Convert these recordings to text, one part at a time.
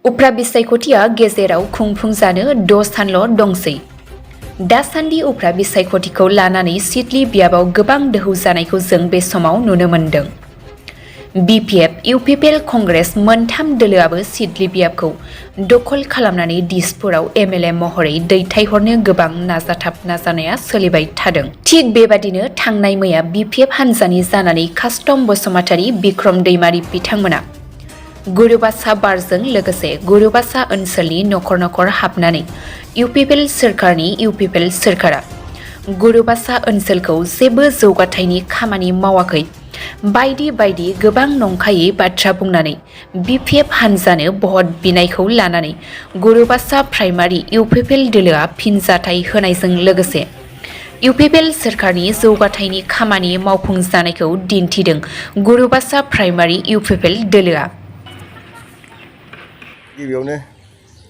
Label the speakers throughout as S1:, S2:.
S1: उफ्रा बिसायख'थिया गेजेराव खुंफुंजानो 10 सानल' दंसै। दासान्दि उफ्रा बिसायख'थिखौ लानानै सिडली बियाबाव गोबां दोहौ जानायखौ जों बे समाव नुनो मोन्दों। बिपिएफ, इउपिपिएल, कंग्रेस मोनथाम दोलोआबो सिडली बियाबखौ दखल खालामनानै दिसपुराव एमएलए महरै दैथायहरनो गोबां नाजानाया सोलिबाय थादों। थिग बेबादिनो थांनाय मैया बिपिएफ हान्जानि जानानै कास्टम बसुमतारी, बिक्रम दैमारी बिथांमोना गुरुबासा बारजों लोगोसे गुरुबासा ओनसोलनि नखर हाबनानै इउपिपिएल सोरखारा गुरुबासा ओनसोलखौ जेबो जौगाथायनि खामानि मावाखै बायदि गोबां नंखायै बाथ्रा बुंनानै बिपिएफ हान्जानो भट बिनायखौ लानानै गुरुबासा प्राइमारि इउपिपिएल दोलोआ फिनजाथाय होनायजों लोगोसे इउपिपिएल सोरखारनि जौगाथायनि खामानि मावफुंजानायखौ दिन्थिदों गुरुबासा प्राइमारि इउपिपिएल दोलोआ।
S2: गिबियावनो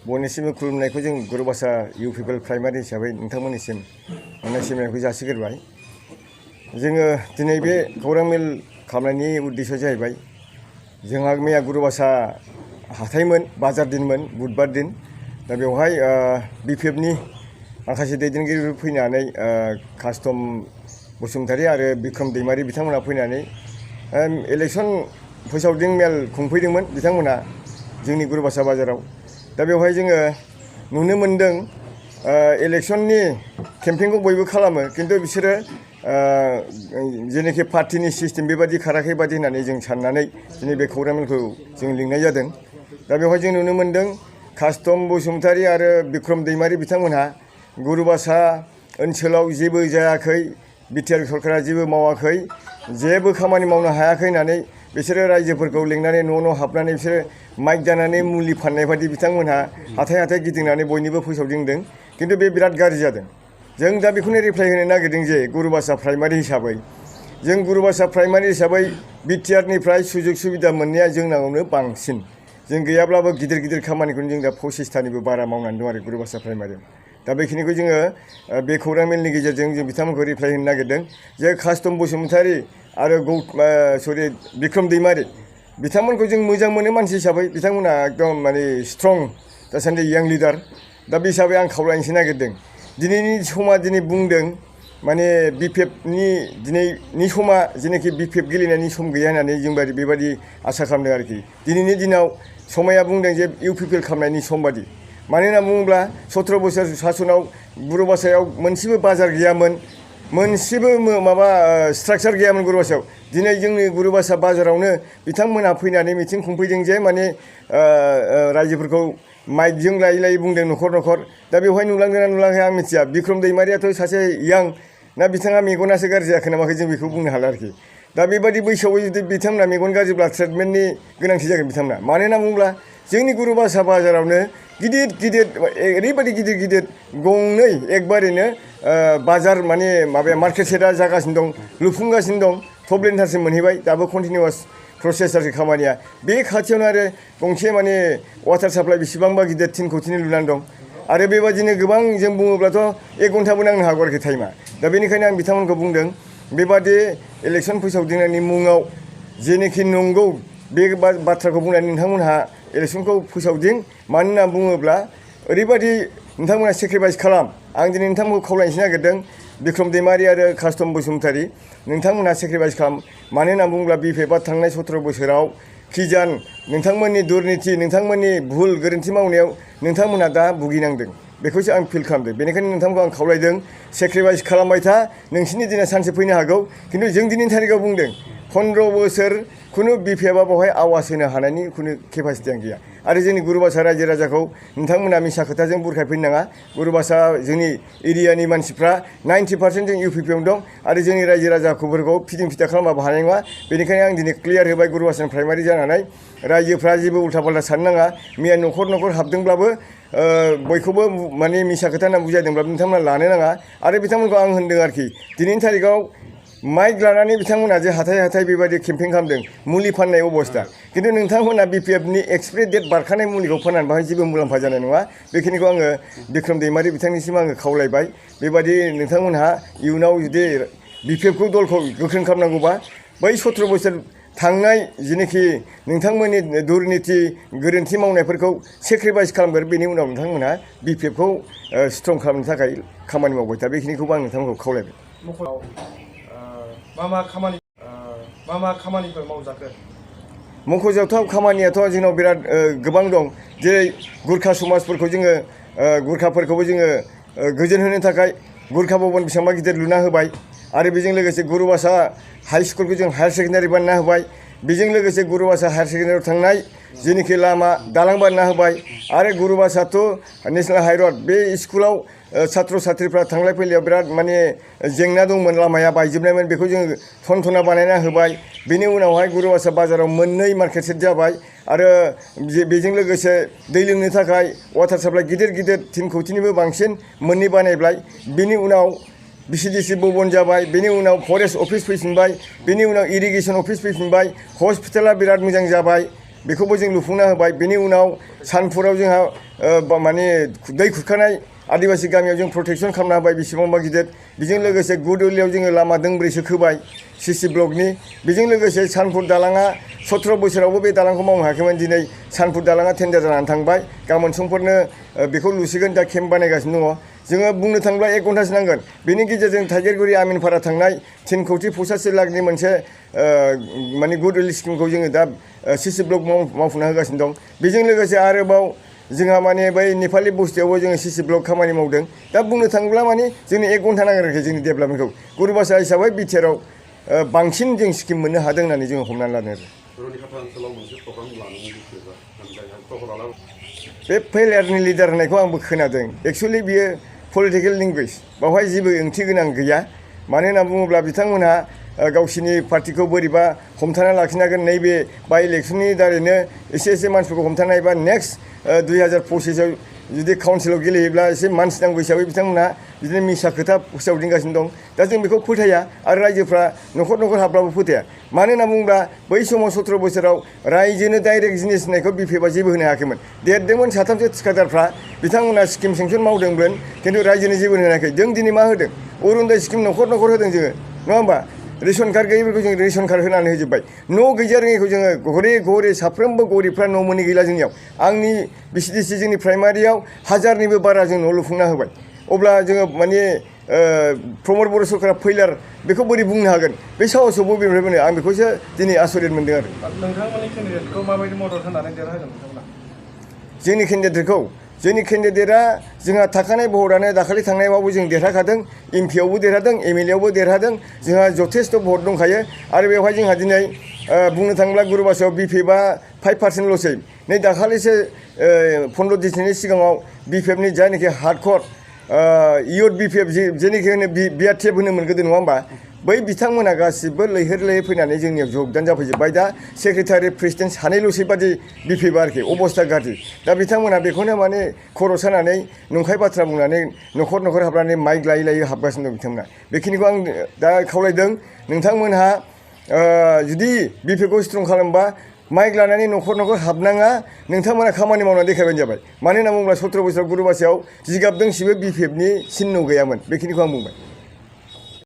S2: बयनिसिमबो खुलुमनायखौ जों गुरुबासा इउपिपिएल प्राइमारि हिसाबै नोंथांमोननिसिम अननाय सिबिनायखौ जासिग्रोबाय। जोङो दिनै बे खौरां मेल खालामनायनि उद्देश्यआ जाहैबाय जोंहा मैया गुरुबासा हाथायमोन, बाजार दिनमोन, बुधबार दिन। दा बेवहाय बिपिएफनि माखासे दैदेनगिरिफोर फैनानै कास्टम बसुमतारी आरो बिक्रम दैमारी बिथांमोना फैनानै इलेक्सन फोसावदिं मेल खुंफैदोंमोन बिथांमोना जोंनि गुरुबासा बाजाराव। दा बेवहाय जोङो नुनो मोन्दों इलेक्सननि केम्पेइनखौ बयबो खालामो, खिन्थु बिसोरो जेनोखि पार्टिनि सिस्टेम बेबादि खाराखै बादि होननानै जों साननानै दिनै बे खौरां मेलखौ जों लिंनाय जादों। दा बेवहाय जों नुनो मोन्दों कास्टम बसुमतारी आरो बिक्रम दैमारी बिथांमोनहा गुरुबासा ओनसोलाव जेबो जायाखै, बिटिआर सरकारा जेबो मावाखै, जेबो खामानि मावनो हायाखै होननानै बिसोरो रायजोफोरखौ लिंनानै न' हाबनानै बिसोरो माइक जानानै मुलि फाननाय बादि बिथांमोनहा हाथाय गिदिंनानै बयनिबो फोसावदिंदों। खिन्थु बे बिराद गाज्रि जादों। जों दा बेखौनो रिप्लाइ होनो नागिरदों जे गुरुबासा प्राइमारि हिसाबै बिटिआरनिफ्राय सुजुग सुबिदा मोननाया जोंनावनो बांसिन। जों गैयाब्लाबो गिदिर खामानिखौनो जों दा 25थानिबो बारा मावनानै दं आरो गुरुबासा प्राइमारियाव। दा बेखिनिखौ जोङो बे खौरां मेलनि गेजेरजों जों बिथांमोनखौ रिप्लाइ होनो नागिरदों जे कास्टम बसुमतारी आरो बिक्रम दैमारी बिथांमोनखौ जों मोजां मोनो मानसि हिसाबै। बिथांमोना एकदम माने स्ट्रं दासान्दि यां लिडार। दा बे हिसाबै आं खावलायनोसो नागिरदों दिनैनि समा दिनै बुंदों माने बिपिएफनि दिनैनि समा जेनाखि बिपिएफ गेलेनायनि सम गैया होननानै जों बेबादि आसा खालामदों आरोखि। दिनैनि दिनाव समाया बुंदों जे इउपिपिएल खालामनायनि सम बादि। मानो होनना बुङोब्ला 17 बोसोर सासनाव गुरुबासायाव मोनसेबो बाजार गैयामोन, मोनसेबो माबा स्ट्राक्चार गैयामोन गुरुबासायाव। दिनै जोंनि गुरुबासा बाजारावनो बिथांमोनहा फैनानै मिथिं खुंफैदों जे माने रायजोफोरखौ माइकजों लायै बुंदों नखर। दा बेवहाय नुलांदोंना नुलाङाखै आं मिथिया। बिक्रम दैमारियाथ' सासे यां ना, बिथाङा मेगनासो गाज्रि जायाखै नामाखै जों बेखौ बुंनो हाला आरोखि। दा बेबादि बैसोआव जुदि बिथांमोना मेगन गाज्रिब्ला ट्रिटमेन्टनि गोनांथि जागोन बिथांमोना। मानो होनना बुङोब्ला जोंनि गुरुबासा बाजारावनो गिदिर ओरैबायदि गिदिर गंनै एकबारैनो बाजार माने माबाया मार्केट सेटआ जागासिनो दं, लुफुंगासिनो दं। टप लेन्टारसिम मोनहैबाय, दाबो कन्टिनिउवास प्रसेस आरोखि खामानिया। बे खाथियावनो आरो गंसे माने वाटार साप्लाइ बेसेबांबा गिदिर 3 कौटिनि लुनानै दं। आरो बेबादिनो गोबां जों बुङोब्लाथ' 1 घन्टाबो नांनो हागौ आरोखि टाइमा। दा बेनिखायनो आं बिथांमोनखौ बुंदों बेबादि इलेक्सन फोसावदिंनायनि मुङाव जेनोखि नंगौ बे बाथ्राखौ बुंनानै नोंथांमोनहा इलेक्सनखौ फोसावदिं। मानो होनना बुङोब्ला ओरैबादि नोंथांमोनहा सेक्रिफाइस खालाम। आं दिनै नोंथांमोनखौ खावलायनोसो नागिरदों बिक्रम दैमारी आरो कास्टम बसुमतारी, नोंथांमोनहा सेक्रिफाइस खालाम। मानो होनना बुङोब्ला बिपिएफआ थांनाय 17 बोसोराव खिजान नोंथांमोननि दुर्निति, नोंथांमोननि भुल गोरोन्थि मावनायाव नोंथांमोनहा दा भुगिनांदों। बेखौसो आं फिल खालामदों। बेनिखायनो नोंथांखौ आं खावलायदों सेक्रिफाइस खालामबाय था। नोंसिनि दिना सानसे फैनो हागौ, खिन्थु जों दिनैनि थारिखआव बुंदों 15 बोसोर खुनु बिपिएफआ बेवहाय आवाज होनो हानायनि खुनु केपासिटियानो गैया। आरो जोंनि गुरुबासा रायजो राजाखौ नोंथांमोना मिसा खोथाजों बुरखायफैनो नाङा। गुरुबासा जोंनि एरियानि मानसिफ्रा 90% जों इउपिपिआवनो दं आरो जोंनि रायजो राजाफोरखौ फिदिं फिथा खालामबाबो हानाय नङा। बेनिखायनो आं दिनै क्लियार होबाय गुरुबासानि प्राइमारि जानानै रायजोफ्रा जेबो उल्था पाल्टा साननो नाङा। मैया नखर हाबदोंब्लाबो बयखौबो माने मिसा खोथा होनना बुजायदोंब्लाबो बिथांमोना लानो नाङा। आरो बिथांमोनखौ आं होनदों आरोखि दिनैनि थारिखआव माइक लानानै बिथांमोना जे हाथाय बेबायदि केम्पेइन खालामदों मुलि फाननाय अबस्था, खिन्थु नोंथांमोना बिपिएफनि एक्सपायरि डेट बारखानाय मुलिखौ फाननानै बाहाय जेबो मुलाम्फा जानाय नङा। बेखिनिखौ आङो बिक्रम दैमारी बिथांनिसिम आङो खावलायबाय। बेबादि नोंथांमोनहा इयुनाव जुदि बिपिएफखौ दलखौ गोख्रों खालामनांगौबा बै 17 बोसोर थांनाय जेनाखि नोंथांमोननि दुर्निति गोरोन्थि मावनायफोरखौ सेक्रिफाइस खालामगोन बेनि उनाव नोंथांमोनहा बिपिएफखौ स्ट्रं खालामनो थाखाय खामानि मावबाय था बेखिनिखौबो आं नोंथांमोनखौ खावलायबाय।
S3: मा मा खामानिफोर मावजाखो?
S2: मख'जाथाव खामानियाथ' जोंनाव बिराद गोबां दं। जेरै गुरखा समाजफोरखौ जोङो गुरखाफोरखौबो जोङो गोजोन होनो थाखाय गुरखा भबन बेसेबांबा गिदिर लुना होबाय आरो बेजों लोगोसे गुरुबासा हाई स्कुलखौ जों हायार सेकेन्डारि बानायना होबाय। बेजों लोगोसे गुरुबासा हायार सेकेन्डारियाव थांनाय जेनाखि लामा दालां बानायना होबाय आरो गुरुबासा टु नेसनेल हाइरड बे स्कुलाव छात्र छात्रीफ्रा थांलाय फैलायाव बिराद माने जेंना दंमोन, लामाया बायजोबनायमोन, बेखौ जोङो थनथना बानायना होबाय। बेनि उनावहाय गुरुबासा बाजाराव मोननै मार्केट सेट जाबाय आरो बेजों लोगोसे दै लोंनो थाखाय वाटार साप्लाइ गिदिर गिदिर 3 कौटिनिबो बांसिन मोननै बानायबाय। बेनि उनाव बिसिडिसि भबन जाबाय, बेनि उनाव फरेस्ट अफिस फैफिनबाय, बेनि उनाव इरिगेसन अफिस फैफिनबाय, हस्पिटाला बिराद मोजां जाबाय, बेखौबो जों लुफुंना होबाय। बेनि उनाव सानपुराव जोंहा माने दै खुरखानाय आदिबासि गामियाव जों प्रटेक्सन खालामना होबाय बेसेबांबा गिदिर। बेजों लोगोसे गुदुलियाव जोङो लामा दोंब्रैसो खोबाय सिसि ब्लकनि। बेजों लोगोसे सानपुर दालाङा 17 बोसोरावबो बे दालांखौ मावनो हायाखैमोन, दिनै सानपुर दालाङा टेन्डार जानानै थांबाय, गाबोन समफोरनो बेखौ लुसिगोन, दा केम्प बानायगासिनो दङ। जोङो बुंनो थाङोब्ला 1 घन्टासो नांगोन। बेनि गेजेरजों टाइगेरगुरि आमिनपारा थांनाय 3 कौटि 85 लाखनि मोनसे माने गुडविल स्किमखौ जोङो दा सिसि ब्लक मावफुंना होगासिनो दं। बेजों लोगोसे आरोबाव जोंहा माने बै नेपालि बस्तियावबो जोङो सिसि ब्लक खामानि मावदों। दा बुंनो थाङोब्ला माने जोंनो 1 घन्टा नांगोन आरोखि जोंनि डेभेलपमेन्टखौ। गुरुबासा हिसाबै बिटिआरआव बांसिन जों स्किम मोननो हादों होननानै जोङो हमनानै लादों आरो। बे फेलियारनि लिडार होननायखौ आंबो खोनादों। एक्सुवेलि बियो पलिटिकेल लेंगुवेज, बावहाय जेबो ओंथि गोनां गैया। मानो होनना बुङोब्ला बिथांमोनहा गावसिनि पार्टिखौ बोरैबा हमथाना लाखिनो हागोन, नैबे बाइ इलेक्सननि दारैनो एसे मानसिफोरखौ हमथानो हायोबा नेक्स्ट 2025आव जुदि काउन्सिलाव गेलेयोब्ला एसे मानसि नांगौ हिसाबै बिथांमोनहा बिदिनो मिसा खोथा फोसावदिंगासिनो दं। दा जों बेखौ फोथाया आरो रायजोफ्रा न'खर न'खर हाबब्लाबो फोथाया। मानो होनना बुङोब्ला बै समाव 17 बोसोराव रायजोनो डाइरेक्ट जिनिस होनायखौ बिपिएफआ जेबो होनो हायाखैमोन। देरदोंमोन साथामसो थिखादारफ्रा, बिथांमोना स्किम सेंसन मावदोंमोन खिन्थु रायजोनो जेबो होनो हायाखै। जों दिनै मा होदों? अरुनदय स्किम न'खर न'खर होदों जोङो, नङा होमबा? रेशन कार्ड गैयैफोरखौ जों रेशन कार्ड होनानै होजोब्बाय। न' गैजा रोङैखौ जोङो घरे घरे साफ्रोमबो गरिबफ्रा न' मोनै गैला जोंनियाव। आंनि बिसिडिसि जोंनि प्राइमारियाव 1000निबो बारा जों न' लुफुंना होबाय। अब्ला जोङो माने प्रमद बर' सरकारा फैलार बेखौ बोरै बुंनो हागोन? बे साहसखौ बबेनिफ्राय मोनो? आं बेखौसो दिनै आसरित मोनदों आरो।
S3: नोंथांमोननि केन्डिडेटखौ माबायदि मदद होनानै देरहाहोगोन नोंथांमोना? जोंनि केन्डिडेटआ जोंहा थाखानाय भटआनो दाखालि थांनायावबो जों देरहाखादों, एमपिआवबो देरहादों, एमएलएआवबो देरहादों, जोंहा जथेस्थ' भट दंखायो। आरो बेवहाय जोंहा दिनै बुंनो थाङोब्ला गुरुबासायाव बिपिएफआ 5%ल'सै। नै दाखालिसो 15 दिनसोनि सिगाङाव बिपिएफनि जायनाखि हार्डक'र इयुथ बिपिएफ जेनाखि होनो बिआरटिएफ होनोमोन गोदो, नङा होमबा? बै बिथांमोना गासिबो लैहोर लैहोर फैनानै जोंनियाव जगदान जाफैजोब्बाय। दा सेक्रेटारि प्रेसिडेन्ट सानैल'सै बादि बिपिएफ आरोखि, अबस्था गाज्रि। दा बिथांमोना बेखौनो माने खर' सानानै नंखाय बाथ्रा बुंनानै न'खर न'खर हाबनानै माइक लायै लायै हाबगासिनो दं बिथांमोना। बेखिनिखौ आं दा खावलायदों, नोंथांमोनहा जुदि बिपिएफखौ स्ट्रं खालामबा माइक लानानै न'खर न'खर हाबनाङा, नोंथांमोना खामानि मावनानै देखायबानो जाबाय। मानो होनना बुङोब्ला 17 बोसोराव गुरुबासायाव जिगाब दोंसेबो बिपिएफनि चिह्न गैयामोन। बेखिनिखौ आं बुंबाय।